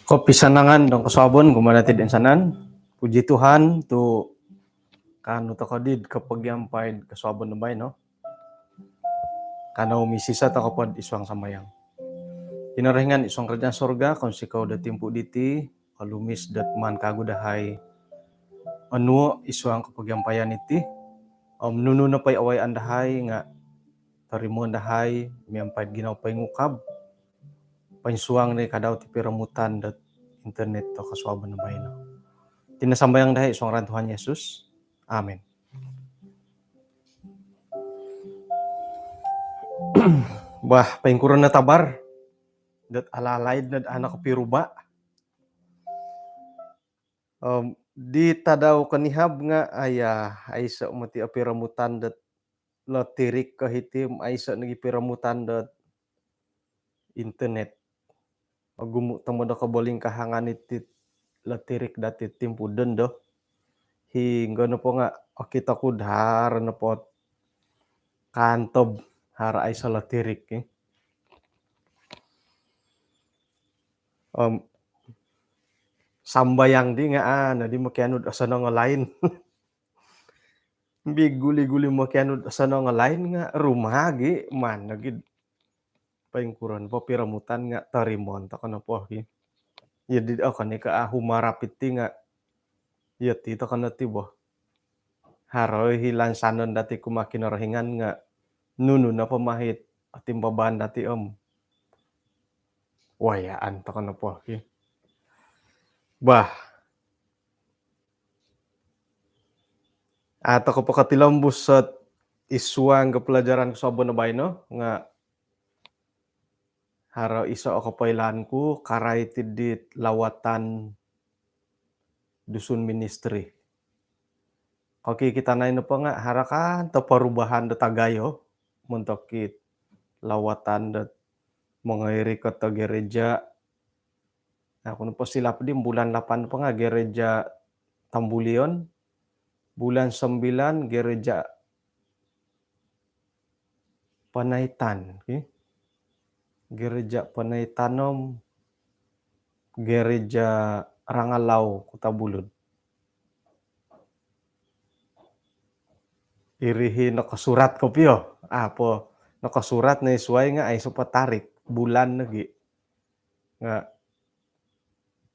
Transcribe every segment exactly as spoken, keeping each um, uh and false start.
Kopisanangan dong kosuabon kumaa dati toinsanan. Puji Tuhan tu kaanu toko di kopogiampai kosuabon do baino. Kanou misisa toko po id suang sambayang. Kinorohingan id suang kerajaan sorga, kounsikou do timpu diti, olumis dot maan kagu dahai onuo id suang kopogiampaian iti. Om nunu nopo i awayaan dahai nga torimoon dahai miampai ginawo poingukab, poinsuang di kadau ti piromutan dot internet do kosuabon do baino. Iti no sambayang dahai id suang ngaran Tuhan Yesus. Amin. Bah, poingkuro no tabar dot alalaid nod anak piruba. Om di tadau konihab nga aya, aiso moti o piromutan dot lotirik ko hiti, aiso nogi piromutan dot internet. Ogumu tomod o kobolingkahangan iti lotirik dati timpu dondo. Hinggo nopo nga okito ku do haro nopo kantob, haro aiso lotirik, eh. Om sambayang di nga aa nodi mokianu do osonong o lain. Bi guli-guli mokianu do osonong o lain nga rumah gi, maan nogi poingkuro nopo piromutan nga torimoon toko nopo ki. Jadi okon i ko ahu marap iti nga, iyo ti toko no ti bo. Haro i lansanon dati kumaa Kinorohingan nga nunu nopo mahit otimbabaan dati om wayaan toko nopo ki. Bah. Atau ko pokotilombus sot id suang ko pelajaran kosuabon do baino nga haro iso o kopoilaan ku karai ti dit lawatan Dusun Ministry. Kokikito nai nopo nga haro kanto perubahan do tagayo montok it lawatan do mongoi rikot do gereja. Nah, aku nopo silap di bulan lapan nopo nga gereja Tambulion, bulan sembilan gereja Panaitan, okey. Gereja Panaitan om gereja Rangalau, Kota Belud. Iri i nokosurat kopio. Apo nokosurat no i suai nga aiso po tarik, bulan nogi. Nga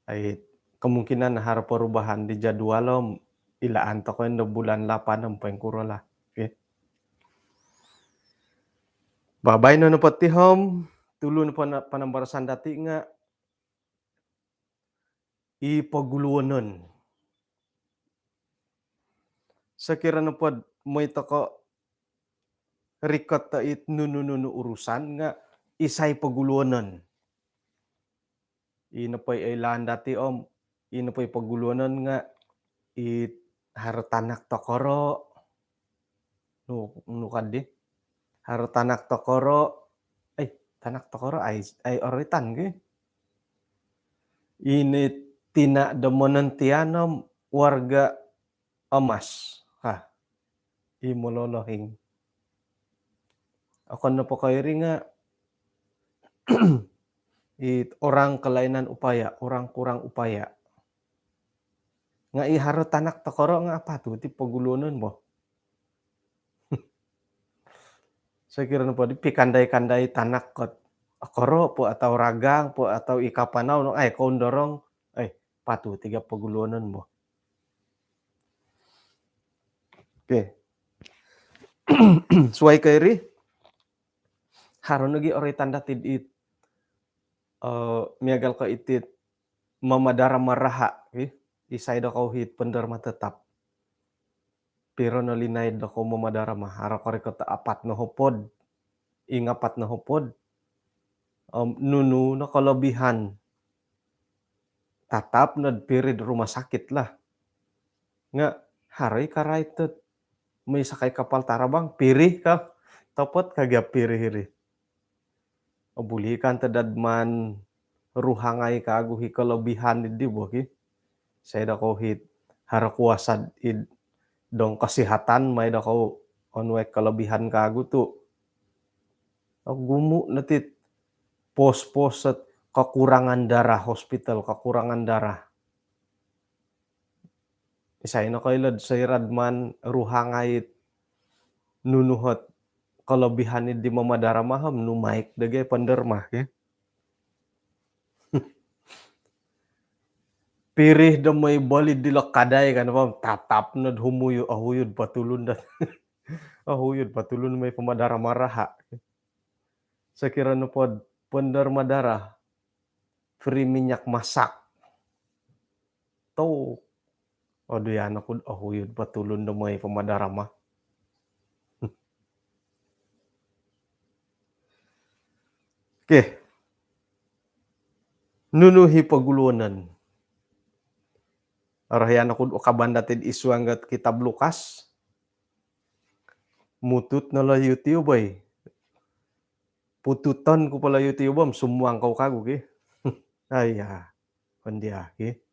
ai kemungkinan haro perubahan di jadual om ilaan toko indo bulan lapan om poingkuro lah. Okey. Babaino nopo ti om tulu nopo panambarasan dati nga i poguluonon. Sokiro nopo do moi toko rikot do it nunu-nunu urusan nga isai poguluonon. I nopo i oilaan dati om i nopo i poguluonon nga i haro tanak tokoro. Nu, nu kadi. Haro tanak tokoro. Eh, tanak tokoro ai, ai oritan ki. Ini tina do monontian om warga emas. Ha. I mololohing. Okon nopo ko iri nga i orang kelainan upaya, orang kurang upaya. Nga i haro tanak tokoro nga apatut i poguluonon bo. Sokiro nopo di pikandai-kandai tanak kot okoro po atau ragang po atau i kapanau no ai koundorong, ai patut i ga poguluonon bo. Okey. Suai ko iri, haro nogi oritan dati dit, eh, miagal ko itit mamadarama raha, okey. Isai dokou hit penderma tetap. Piro no linaid dokou mamadarama, haro korikot apat nohopod, ingapat nohopod. Om nunu no kelebihan tatap nod piri id rumah sakit lah. Nga haro i karai tu moi sakai kapal tarabang, piri ka, topot ka gia piri iri. Obuli kan tedad maan ruhangai kagu i kelebihan di bo ki. Isai dokou hit haro kuasa id dong kesihatan, mai dokou onuai kelebihan kagu tu ogumu no tit pos-pos sot kekurangan darah, hospital kekurangan darah. Isai no koilo'd soira'd maan ruhang ait nunu ot kelebihan di mamadarama om numaik dagai penderma, ya. Pirih do moi boli dilo kadai kan, apa, tatap nod humuyu, ohuyud patulun dan ohuyud patulun moi pamadarama raha. Sekira nopo'd penderma darah, free minyak masak. Tu, aduh, ya, anak ku, ohuyud patulun do moi pamadarama. Okey. Nunu hi poguluonon? Oroh, ya, anak ku, ukaban dati'd isuang ot kitab Lukas. Mutut no lo YouTube, oi. Pututon ku po lo YouTube om sumuang kou kagu, ki. Aiya, kon dia, ki.